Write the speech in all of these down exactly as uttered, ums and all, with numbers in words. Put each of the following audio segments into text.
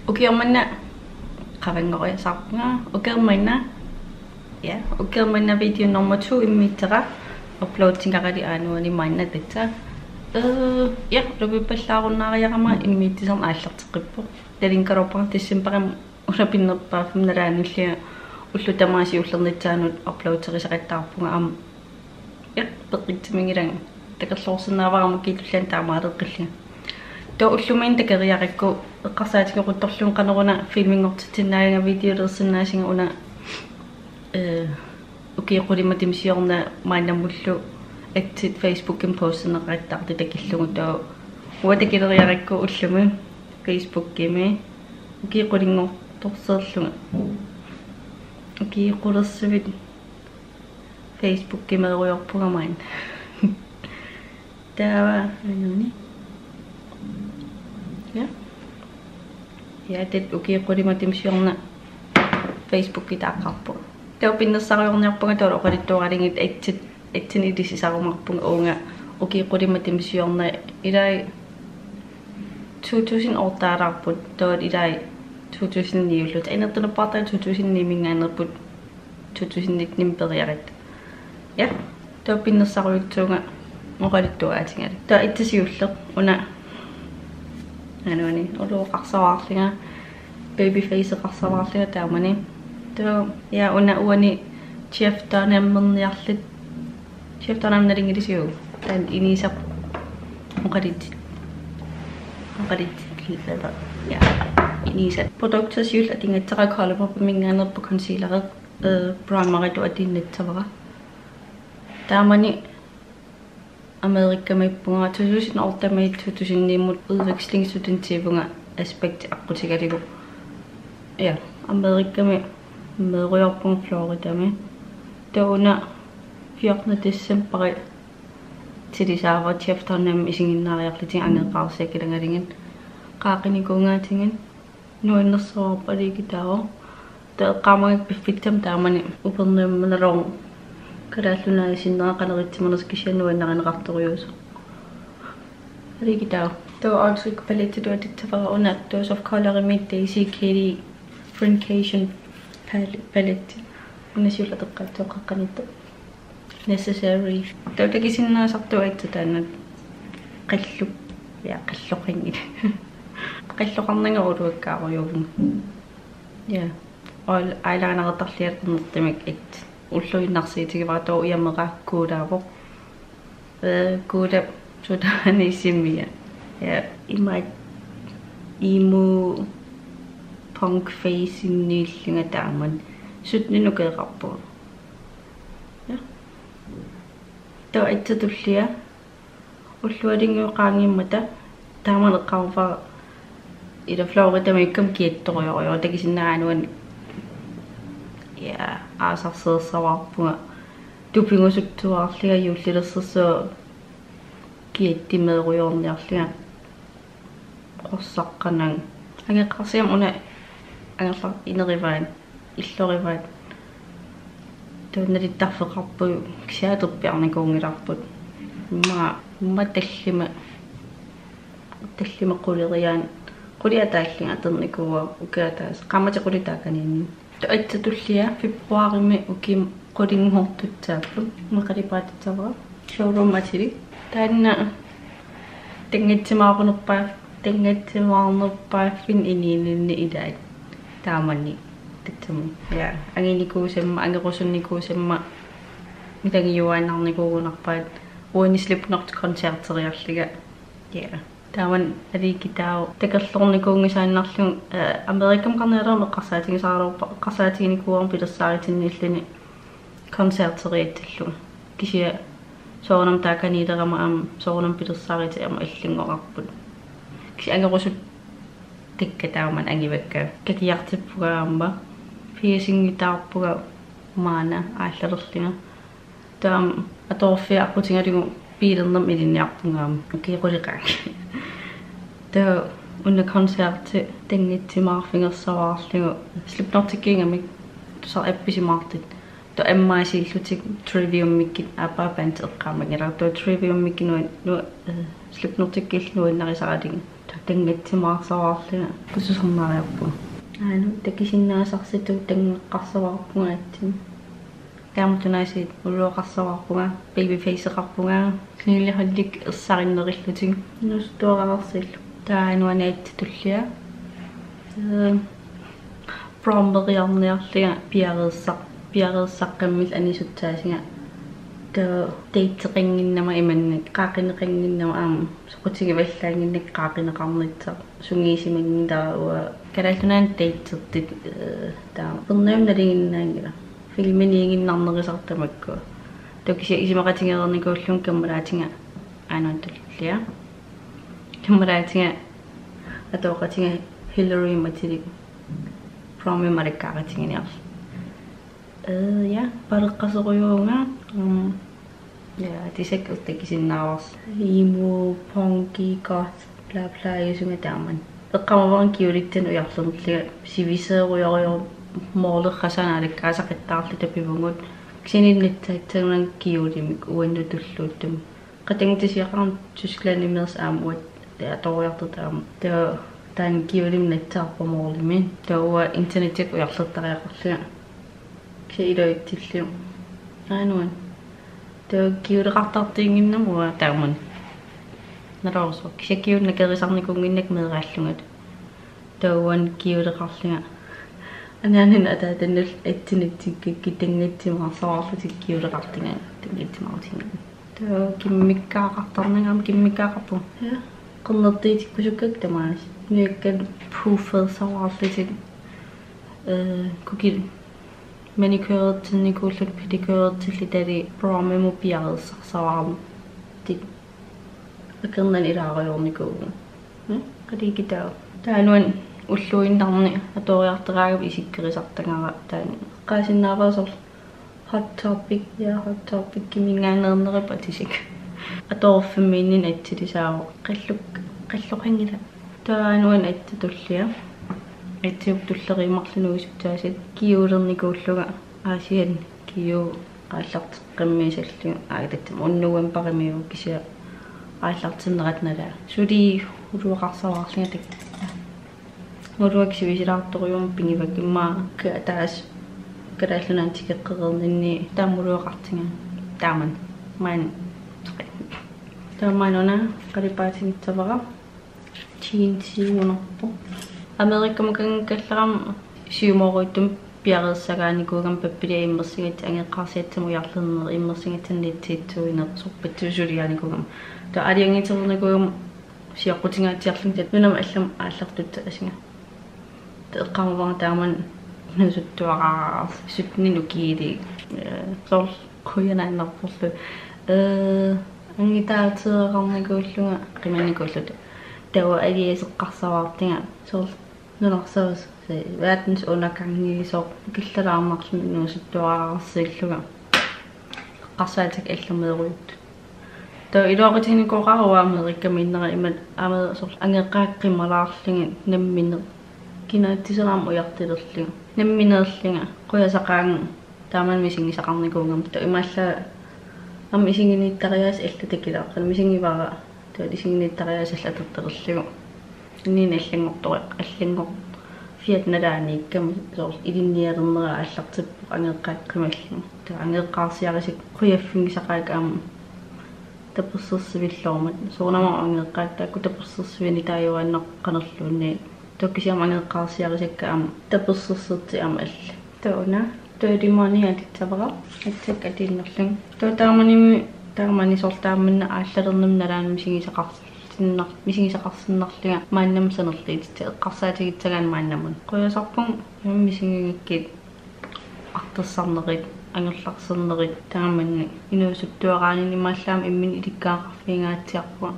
Ukioq manna qavanngoriasaarpunga, ukioq manna. Ja, ukioq manna video nummer to immiussara. Uploadingaarali aana uani maanna tassa. Øh, ja, ulapippallaarunnaariarama immiussisarneq aallarteqqippoq. Nalunngilarpara decembarimi ulapinnerpaaffimmi nalaanillia ullut tamaasa siullernissaanut uploaderisaqattaarpunga aamma. Ja, peqqissaminngilanga. Takorloorsinnaavara aamma kiitullaan taamaaleqqillunga. Taava ullumikkut takoriarakku eqqarsaatigerutorlunga qanoruna filminngortitsinnaasunga videolersinnaasunga una, øh, ukiut qulit matuma siorna maannamullu atsit Facebookimi postineqattaartut takillugu taava uanga takoriarakku ullumi Facebookimi ukiut qulinngortorsiorlunga. Ukiut qulersuit Facebookimeerujoorpunga maanna. Taava anuani. Ja. Ja, atsit ukiut qulit matuma siorna Facebookitaaqqaarpunga. Taava pinnersarujoorniarpunga taavalu oqaluttuaralugu atsit, atsinik ilissisarumaarpunga uunga ukiut qulit matuma siorna ilai to tusind otte-laarput, taavalu ilai to tusind ni-ullutik. Annertunerpaartaat to tusind ni-minngaanneerput to tusind nitten periarit. Ja, taava pinnersarujussuuvunga oqaluttuaatigalugu. Taava atsit siulleq una anuani uluoqarsaarlunga, babyfaceqarsaarlunga taamani. Taava ja una uani Jeff Dunham-erniarluta. Jeff Dunham nalunngilarsiuk? Taanna inuusaq oqaluutit. Oqaluutit. Ja. Inuusaq. Produkti siulleq atugassara ColourPop-iminngaanneerpoq concealeri, øh, primeritut atuinnassavara. Taamani Amerikamiippunga to tusind otte-miit to tusind ni-mut udvekslingsstudentivunga aspekti aqqutigalugu. Ja, Amerikamiimeerujoorpunga Floridami. Taava una fjortende decembari tilisaava Jeff Dunham isiginnaariarlutik angeqqaarsiakkilangalugit. Qaaqqinikuugaatigut nuannersuarpalugit taava. Taava eqqaamagakku piffissami taamani Upernavik manalu Kalaallit Nunaanni sinnera qanoq issimanersoq kisianni nuannarineqartorujuusoq. Alugit taava. Taava Arctic palettitut atussavara una Dose of Colors-imi Daisy Katy Friendcation pal-, palette. Una siulleq atoqqaatsoq qaqqaniittoq. Necessary. Taava takusinnaasartoq aatsaat taanna qalluk. Ja, qalloqanngilaq. Qalloqarnanga uluakkaarujussuuvunga. Ja. Ol-, eyelinertarlunga qernertumik aatsaat. Ulluinnarsiutigivara taava ujamera kuulaavoq. Øh, kuulap sutaani simia. Ja, imaat emo punk face-inniillunga taamani. Sytten-inik ukioqarpunga. Ja. Taava aatsaat tullia. Ullualunnguit qaangiummata taamani eqqaamavara ila Floridamiikkama kiattorujorujoq takusinnaavat uani. Ja, aasarsiorsaarpunga tupigusuttuarlunga juullilersorsuaq kiattimeerujoorniarlunga. Qorsaqqananga. Angeqqaarsiama una angerlarneq inerivaat, illoruvaat. Taava nalittarfeqarpugut kisianni atorpiarnikuunngilarput. Immaqa, immaqa tallimat, tallimat quleriaat, qulit ataallugit atornikuuakka ukiup ataaseq. Qaammatit qulit taakaniinni. Taava aatsaat tullia februarimi ukiut qulinngortussaapput. Una qalipaatussaavara. Showroom atili. Taanna tanngassimaarnerpaa-, tanngassimaarnerpaaffinni inuuninni ilaat. Taamani. Tassami. Ja. Anginikuusammat, angerusunnikuusammat. Ilagiuaannarnikuugunarpaat. Uani Slipknot koncerteriarlunga. Ja. Taamani alugit taava takorloornikuunngisaannarlugu, øh, Amerikami qarniaraluarama eqqarsaatigisaraluarpara, eqqarsaatiginikuuara pilersaarutinnilluni koncerteriatsillugu. Kisianni soorunami taakaniilerama aamma soorunami pilersaarutit aamma allinngoqarput. Kisianni angerusuttakka taamani angivakka. Kakiartippunga aamma. Piercingitaarpunga maana aallalerlunga. Taava atorfia aqqutigalugu biilernermik ilinniarpunga aamma. Ukiut qulit qaangiuppata. Taava una koncerti tanngassimaarfigersaraluarlugu Slipknotikkiigamik tusarfissisimaartut. Taava ammaasillutik Triviumikkut aappaa bandit eqqaamanngilara. Taava Triviumikkut nuan-, nu-, øh, Slipknotikkut nuannarisaralugit. Tanngatsimaarsaarlunga tusarnaariarpunga. Aana takusinnaasarsitu tanngeqqaarsaarpunga aatsaat. Taamatut aasiit uluaqarsaarpunga, babyfaceqarpunga, snillihollik ersarinnerillutik. Inuusuttuararsiillu. Taava aana aatsaat tullia. Ee, Promeriarniarlunga piareersaq-, piareersartammik anisutsaasunga. Taava dateqannginnama imannak, qaaqineqannginnama aamma soqutigivallaannginnakku qaaqineqarnissaq. Sungiusimanngilaq taava uanga Kalaallit Nunaanni datertut, ee, taava. Pernavik nalinginnaanngilaq. Filminiiginnarnerusartut tamakku. Taava kisianni isumaqatigereernikuullunga kammalaatiga aana tullia. Kammalaatiga atooqatiga Hillary Matilda. Promimut alakkaaqatiginiarlunga. Ee, ja, paleqqasorujuuvunga. Mm. Ja, tassa takusinnaavarsi. Emo, punky, goth, bla bla, isunga taaman. Eqqaamavara kjolitsinnik ujarlerlunga, sivisoorujorujussuarmik moorlerrassaanut alakkaasaqattaarluta pivugut. Kisianni nassaassaguna kjolimik uannut tulluuttumik. Qatanngutissaaqarama Tysklandimeersoq aamma uagut atoriartortut aamma. Taava taanna kjolimik nassaarpara moorlimi. Taava uanga internettikkut ujarlertariaqarlunga. Kisianni iluatsillunga. Aana uanga. Taava kjoleqartartuunnginnama uanga taaman. Naluara soorlu. Kisianni kjole nakorisarnikuunnginnakku meeraallunga. Taava uanga kjoleqarlunga. Anaanannut ataatannullu aatsaat tikikki tanngatsimaarsaarlutik kjoleqartunga. Tanngatsimaartinga. Taava kimmikkaaqartarnanga aamma kimmikkaaqarpunga. Ja. Qernertuutikkusukkakka tamaasa. Nujakka puffeersaarlutik. Ee, kukillit manicurertinnikuullutik pedicurertillutik taava Promimut piareersarsaarlutik. Akornanni ilaarujoornikuuvugut. Mm, qalikitaa. Taava uanga ulluinnarni atoriartoraangama isikkorisartagara taanna. Eqqaasinnaavara soorlu Hot Topic, ja, Hot Topicimiinngaanneernerupput atisik. Atorfimmiinninni atsilissaavoq. Qalluk-, qalloqanngilaq. Taava uanga aatsaat tullia. Aatsaapput tulleriiaat marluk inuusuttuaasut. Kjolernikuullunga Aasianni kjole aallarteqqammiussallugu. Aa, tassami unnuamparimiu kisianni aallartinnerata nalaa. Suli uluaqarsaarlunga takka. Uluakka sivisuulaartorujummik pigivakka immaqa ataaseq Kalaallit Nunaannut tikeqqereerninni taama uluaqartunga. Taaman. Maani. Taava maani una qalipaatigissavara. Jeansiugunarpoq. Amerikamukanngikkallarama siumoorujuttumi piareersagaanikuugama pappialamik immersugassat angajoqqaarsiassamik ujarlerneq immersugassat nassiuttuineq sorpassuit suliarinikuugama. Taava aalajangiutereernikuugama sioqqutingaatsiarlunga nunami allamik aallartussaasunga. Eqqaamavara taama inuusuttuararsuarnik ukiulik. Ee, soorlu qujanaannarporlu. Ee, angutaateerarnikuullunga qimannikuulluta. Taava aliaseqqaarsaartunga. Soorlu nunarsuaq, se, verdens undergangiusoq killalaarnarluni inuusuttuararsuarlunga. Eqqarsaatikka allameerujuttut. Taava iluaqutiginikuuara Amerikamiinnera imaappoq aamma soorlu angajoqqaakka qimalaarlugit nammineq. Kinaassuserami ujartulerlunga. Nammineerlunga. Qujasaqaanga taama misigisaqarnikuugama. Taava imaallaat aamma isiginnittariaaseq allatut takulaaqqat misigivara. Taava isiginnittariaaseq allatut atortalerlugu. Inuuneq allanngortoq, allanngorfiata nalaaniikkami soorlu ilinnialernera aallartippoq angajoqqaakka qimallugit. Taava angajoqqaarsiarisakka qujaffigisaqaakka aamma tapersersuilluarmat. Soorunami angajoqqaakka taakku tapersersuineq taajuaannaq qanorluunniit. Taava kisianni angajoqqaarsiarisakka aamma tapersersortut aamma allat. Taava una. Taava ilimanni atussavara. Aatsaat atuinnarlunga. Taava taamanimi, taamani soorlu taamani aallalernermi nalaani misigisaqarsinnar-, misigisaqarsinnarlunga maannamut sanerluutissat eqqarsaatigissagaanni maannamut. Qujasarpunga aamma misigigakkit artorsarnerit, angerlarsernerit, taamani inuusuttuaraanni imaallaat imminut ilikkagaqarfigingaatsiarpunga.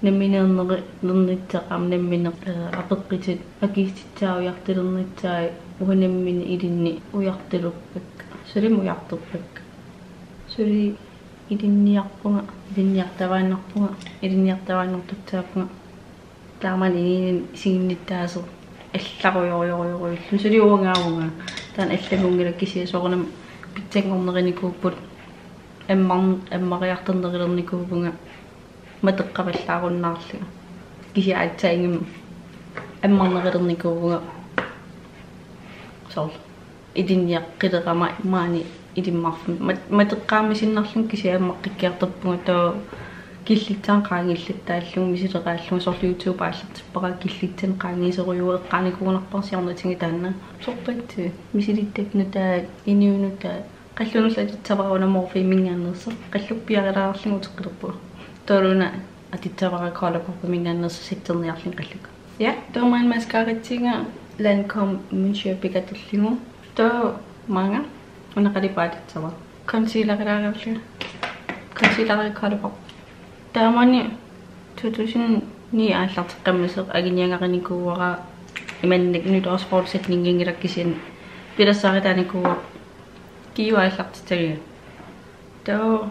Nammineernerit, nernitseq aamma nammineq, ee, apeqqutit, akisussaat ujartulernissaat, uanga nammineq ilinni ujartulerpakka. Sulimmik ujartorpakka. Suli ilinniarpunga, ilinniartavaannarpunga, ilinniartavaannartussaappunga. Taamani inuuneq isiginnittaasoq allarujorujorujorujussuaq. Suli uangaavunga. Taanna allanngorngilaq kisianni soorunami pitsanngornerinikuupput. Ammar-, ammariartornerulernikuuvunga. Matoqqavallaarunnaarlunga. Kisianni aatsaat ingammik ammarnerulernikuuvunga. Soorlu ilinniaqqilerama maani ilimmarfimmi. Mat-, matoqqaamisinnarlunga kisianni ammaqqikkiartorpunga taava killitsaat qaangiullattaarlunga misileqaallunga soorlu YouTube aallartippara killitsaat qaangiusorujuuvoq eqqaanikuugunarpara siornatigut taanna. Sorpassuit misilittakkut nutaat inuup nutaat. Qallunullu atussavara una Morpheminngaanneersoq. Qallukka piarilaarlunga uteqqilerpunga. Taavalu una atussavara ColourPopiminngaanneersoq setterniarlunga qallukka. Ja, taava maanna mascaratsinga Lancôme Monsieur Pick-atullugu. Taava maanga una qalipaatit atussavara. Concealerilaariarlunga. Concealeri ColourPop. Taamani to tusind ni aallarteqqammasoq anguniagarinikuuara imannak nytårsforsætninngilaq kisianni pilersaaruteqarnikuuara. Kiu aallartitagina. Taava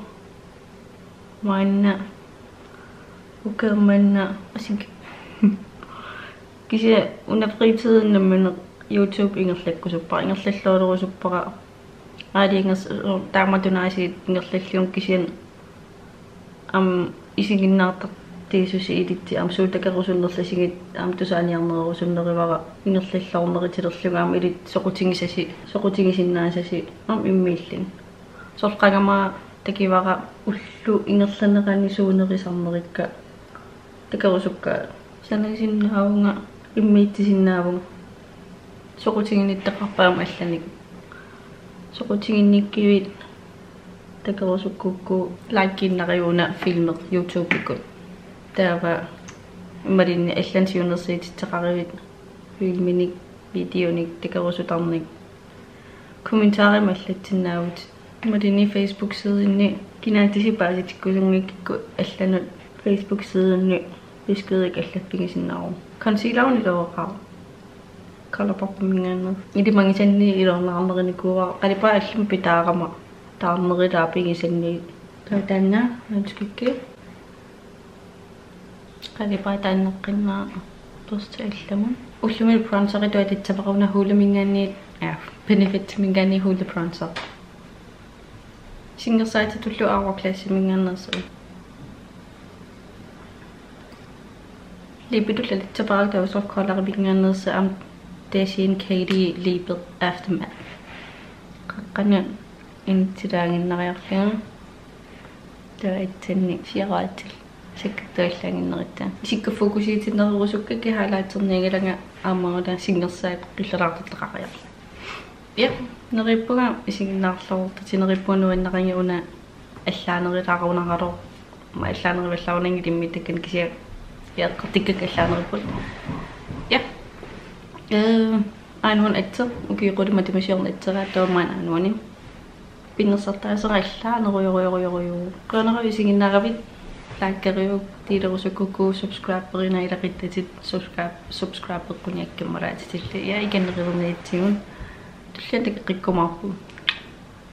maanna ukiormanna asik. Kisianni una fritidimi nammineq YouTube ingerlakkusuppara, ingerlalluarusuppara. Aali ingers-, taamatut aasiit ingerlallunga kisianni aamma isiginnaartartuususi ilitsi aamma suut takorusunnerlusigit aamma tusaaniarnerusunnerivara ingerlalluarnerutilerlunga aamma ilit soqutigisasi, soqutigisinnaasasi aamma immiilluni. Soorlu qanga aamma takivara ullut ingerlaneranni suut nerisarnerikka takorusukkaat. Sanasinnaavunga, immiitsisinnaavunga. Soqutiginnittaqarpat aamma allanik. Soqutiginnikkivit takorusukkukku likeinnariuk una filmi YouTubekkut. Taava imaluunniit allanut siunnersuutissaqaruit filminik, videonik, takorusutarnik. Kommentarimi allassinnaavutit. Imaluunniit Facebook-sidinni kinaassuseq paasitikkusunngikkukku allanut Facebook-sidinni beskedikkut allaffigisinnaavutit. Concealeruni iluaqaaq. ColourPopiminngaanneersoq. Ilimagisanni iluarneqarnikuuara. Qalipaat allamik pitaarama. Taarnerulaaq pigisanni. Taava taanna øjenskygge. Qalipaat taannaqqinnaaq børsti allamut. Ullumi bronzeritut atussavara una Hoola-minngaanniit, ja, Benefitiminngaanniit Hoola bronzer. Singersaatitullu Hourglassiminngaanneersoq. Lippitullu atussavara taava Soft Coloreminngaanneersoq aamma Desi and Katy Lippe Aftermath. Qaqqani initsilaaginnariarlunga. Taava itsanni siaraatsil. Sakkortuallaaginnarutta. Isikka fokusiitinnerusukkakkit highlighternianngilanga aamma una singersaat qillalaartortaqariarlunga. Ja, neriuppunga isiginnaarluartutit, neriuppunga nuannarigit una allaanerulaarunaraluarpoq. Aamma allaaneruvallaarunanngilaq immiutakkanik kisianni. Ja, eqqartukkakka allaanerupput. Ja. Øh, aajuna atseq, ukiut qulit matuma siorna atseraa taava maanna aajuna. Pinnersartaasera allaanerujorujorujuu. Qujanaq isiginnaaravit, likeriuk, delerusukkukku, subscriberina ilaquttatit, subscribe, subscribeqquniakkammalaatitillu. Ja, ikinnerulerniatsigut. Tulliani takoqqikkumaarpugut.